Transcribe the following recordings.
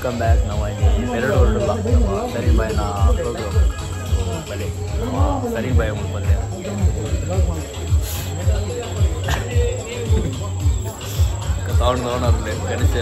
Welcome back. ನಾವು ಇಲ್ಲಿ ಪೆರಡು ಹೊರಡಲ್ಲ ನಮ್ಮ ಸಲೀಂ ಬಾಯಿನ ಪ್ರೋಗ್ರಾಮ್. ಬಲೆ ನಮ್ಮ ಸಲೀಂ ಬಾಯಿ ಬಂದೆ ಸೌಂಡ್ ಸೌಂಡ್ ಗಣೇಶ.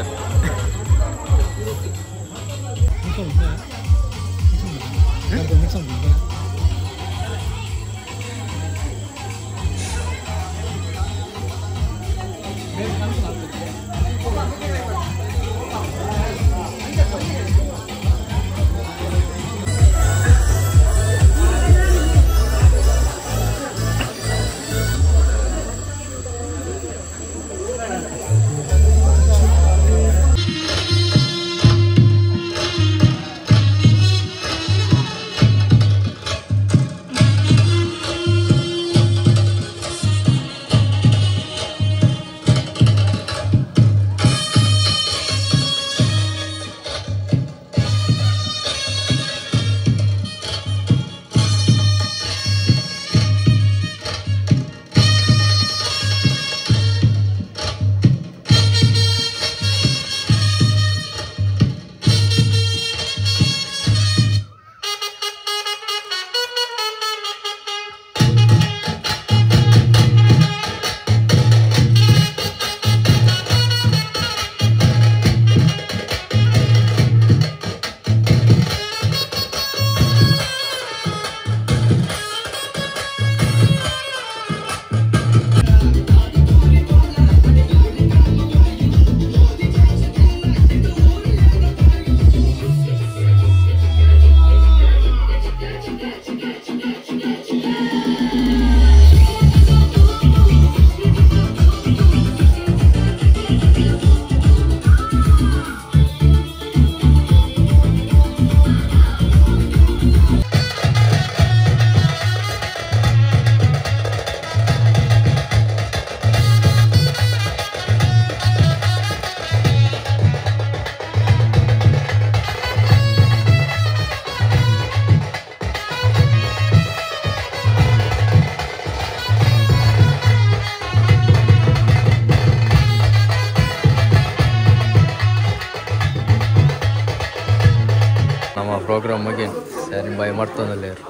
ನಮ್ಮ ಪ್ರೋಗ್ರಾಮ್ ಬಗ್ಗೆ ಸರಿ ಬಾಯ್ ಮಾಡ್ತಾನಲ್ಲೇರು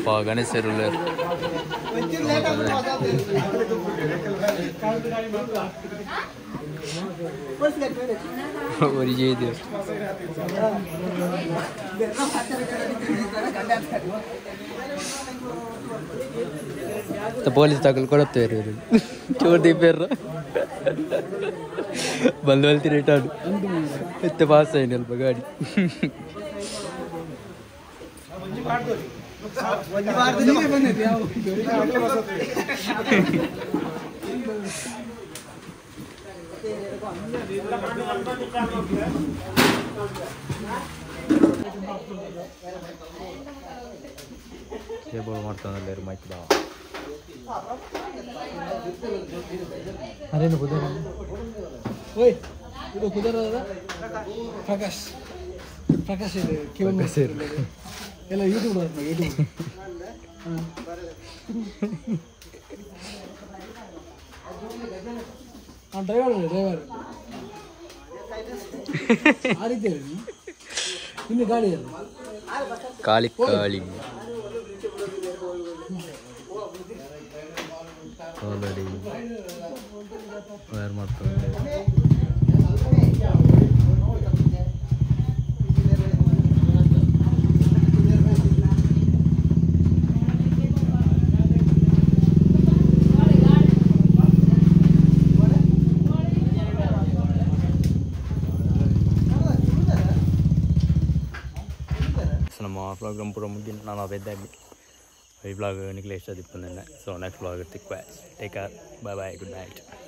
ಪಾ ಗಣೇಶರು ಪೊಲೀಸ್ ತಗಲ್ ಕೊಡತ್ತೇರು ಚೋರ್ ದೀಪೇರ ಬಂದು వెళ్తే ರಿಟರ್ನ್ ಎತ್ತೆ ಪಾಸ್ అయిన ಅಲ್ಪ ಗಾಡಿ ಟೇಬಲ್ ಮಾಡ್ತಾನಲ್ಲ ಮೈಕ್ ಬಾ ಅರೇನು ಕುದರ ಓಯ್ ಇದು ಕುದರ ಪ್ರಕಾಶ್ ಪ್ರಕಾಶ್ ಇದೆ ಪ್ರಕಾಶ್ ಎಲ್ಲ ಯೂಟ್ಯೂಬ್ ಯೂಟ್ಯೂಬ್ ಹಾಂ ಡ್ರೈವರ್ ಡ್ರೈವರ್ ಆ ರೀತಿ ಇನ್ನು ಗಾಡಿ ಅಲ್ಲ ಕಾಲಿ ಕಾಲಿ ಆಲ್ರೆಡಿ ವೈರ್ ಮಾಡ್ತಾರೆ. ನಮ್ಮ ಪ್ರೋಗ್ರಾಮ್ ಪೂರ ಮುಗಿನ ನಾನು ಬೆದ್ದಾಗಿ ಈ ವ್ಲಾಗ್ ನಿಖಿಲೇಶ್ ದಿಪ್ಪಂದೆ. ಸೊ ನೆಕ್ಸ್ಟ್ ವ್ಲಾಗ್ ತಿಕ್ವೆ. Take care, bye bye, good night.